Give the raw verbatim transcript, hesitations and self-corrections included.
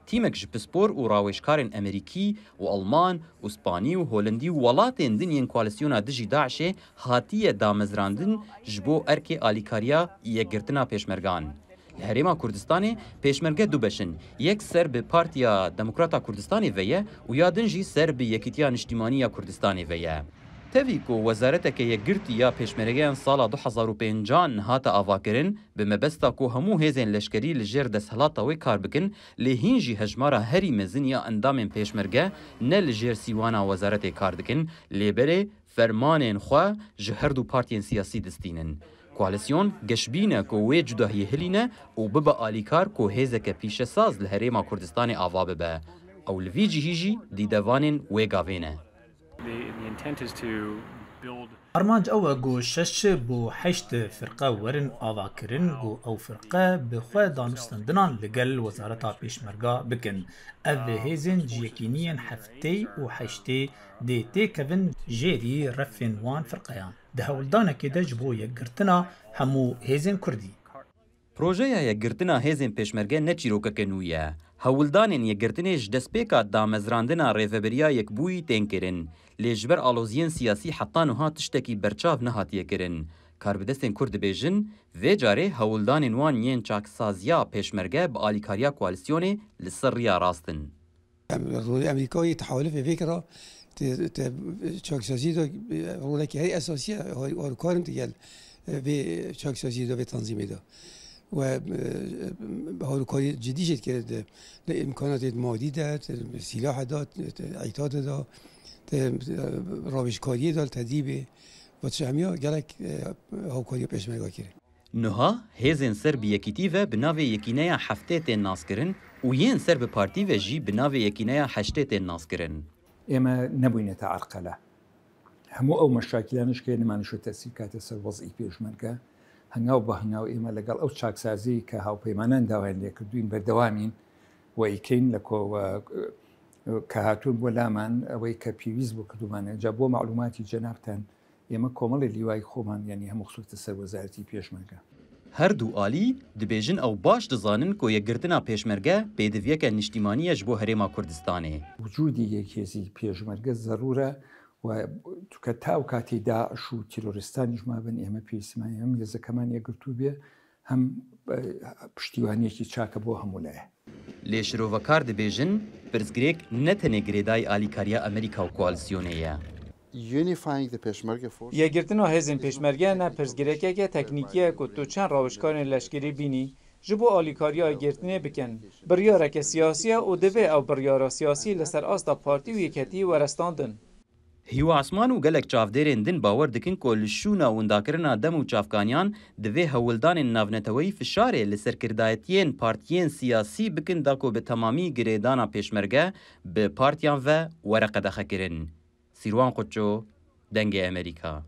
Tîmek ji pispor û rawêjkarên Amerîkî û Alman û Spanî û Holendî û welatên din yên koalîsyona dijî DAIŞê hatiye damezrandin ji bo erkê alîkariya Yekgirtina Pêşmergan. Li Herêma Kurdistanê pêşmerge du beş in, yek ser bi Partiya Demokrata Kurdistanê ve ye û ya din jî ser bi Yekîtiya Niştîmanî ya Kurdistanê ve ye. Tevî ku Wezareteke Yekgirtî ya Pêşmergeyan sala du hezar û pêncan hate avakirin, bi mebesta ku hemû hêzên leşkerî li jêr desthilata wê kar bikin, lê hîn jî hejmara herî mezin ya endamên pêşmerge ne li jêr sîwana wezaretê kar dikin, lê berê fermanên xwe ji her du partiyên siyasî distînin. Koalîsyon geşbîn e ku wê cudahiyê hilîne û bibe alîkar ku hêzeke pîşesaz li Herêma Kurdistanê ava bibe. Ew li vî cihî jî dîdevanên wê gavê ne. The, the intent is to build Armanc ew e ku şeş bo heşt firqe werin avakirin, ku ew firqe bi xwe danûstendinan li gel Wezareta Pêşmerga bikin. Ev hêzên ji yekîniyên heftê û heştê dê têkevin jêrî refên wan firqeyan. Di hewldanekê de ji bo yekgirtina hemû hêzên Kurdî. Projeya yekgirtina hêzên pêşmerge ne çîrokeke nû ye. Hewldanên yekgirtinê ji destpêka damezrandina Rêveberiya Yekbûyî tên kirin, lê ji ber aloziyên siyasî heta niha tiştekî berçav nehatiye kirin. Karbidestên Kurd dibêjin, vê carê hewldanên wan yên çaksaziya pêşmerge bi alîkariya koalîsyonê li ser riya rast in. Em, rolê Amerîkayê, tehalufê vê kira, te, te çaksazî de, e, rolekî herî esasî ye, har-, harikar in digel, e, vê çaksazî de, vê tanzîmê de. We, e, harikarî cidî jê dikir di, di îmkanatê madî de, di sîlahê de, di, di îtadê de, di, e, rawêjkariyê de, li tedrîbê. Ve tişt hemiya gelek, e, hawkariya pêşmerga kir. Niha hêzên ser bi yekîtî ve bi navê Yekîneya Heftê tên naskirin û yên ser bi partî ve jî bi navê Yekîneya Heştê tên naskirin. ئێمە نەبووینەتە عەرقەلە. هەموو ئەو مەشاکیلانەش کە نەمانشوە تەسیر کاتە سەر وەزعی پێشمەرگە، هەنگاو بە هەنگاو ئێمە لەگەڵ ئەو چاکسازی کە هاوپەیمانان داوایان لێکردوین بەردەوامین و ئیکەین لە کۆ-، کە هاتوون بۆ لامان، ئەوەی کە پێویست بوو کردومانە. جا بۆ مەعلوماتی جەنابتان، ئێمە کۆمەڵی لیوای خۆمان، یعنی هەموو خستوتە سەر وەزارەتی پێشمەرگە. Her du alî dibêjin ew baş dizanin ku yekgirtina pêşmerge pêdiviyeke niştîmanî ye ji bo Herêma Kurdistanê. وجودی یەکێزی پێشمەرگە زەرورە و چونکە تا ئەو کاتەی داعش و تیرۆریستانیش مابن، ئێمە پێویستمان ئەم هێزەکەمان یەکگرتوو بێ، هەم، ئە، پشتیوانیەکی چاکە بۆ هەموو لایە. Lê şirovekar dibêjin, pirsgirêk ne tenê girêdayî alîkariya Amerîka û koalîsyonê ye. Unifying the Peshmerga force. Yekgirtina hêzên pêşmerge ne pirsgirêkeke teknîkî ye ku tu çend rawişkarên leşkerî bînî ji bo alîkariya yekgirtinê bikin. Biryareke siyasî ye û divê ew biryara siyasî li ser asta partî û yekhetî were standin. Hîwa Esman û gelek çavdêrên din bawer dikin ku li şûna windakirina dem û çavkaniyan divê hewldanên navneteweyî fişarê li serkirdayetiyên partiyên siyasî bikin da ku bi temamî girêdana pêşmerge bi partiyan ve were qedexekirin. Sîrwan Quço, Dengê Amerîka.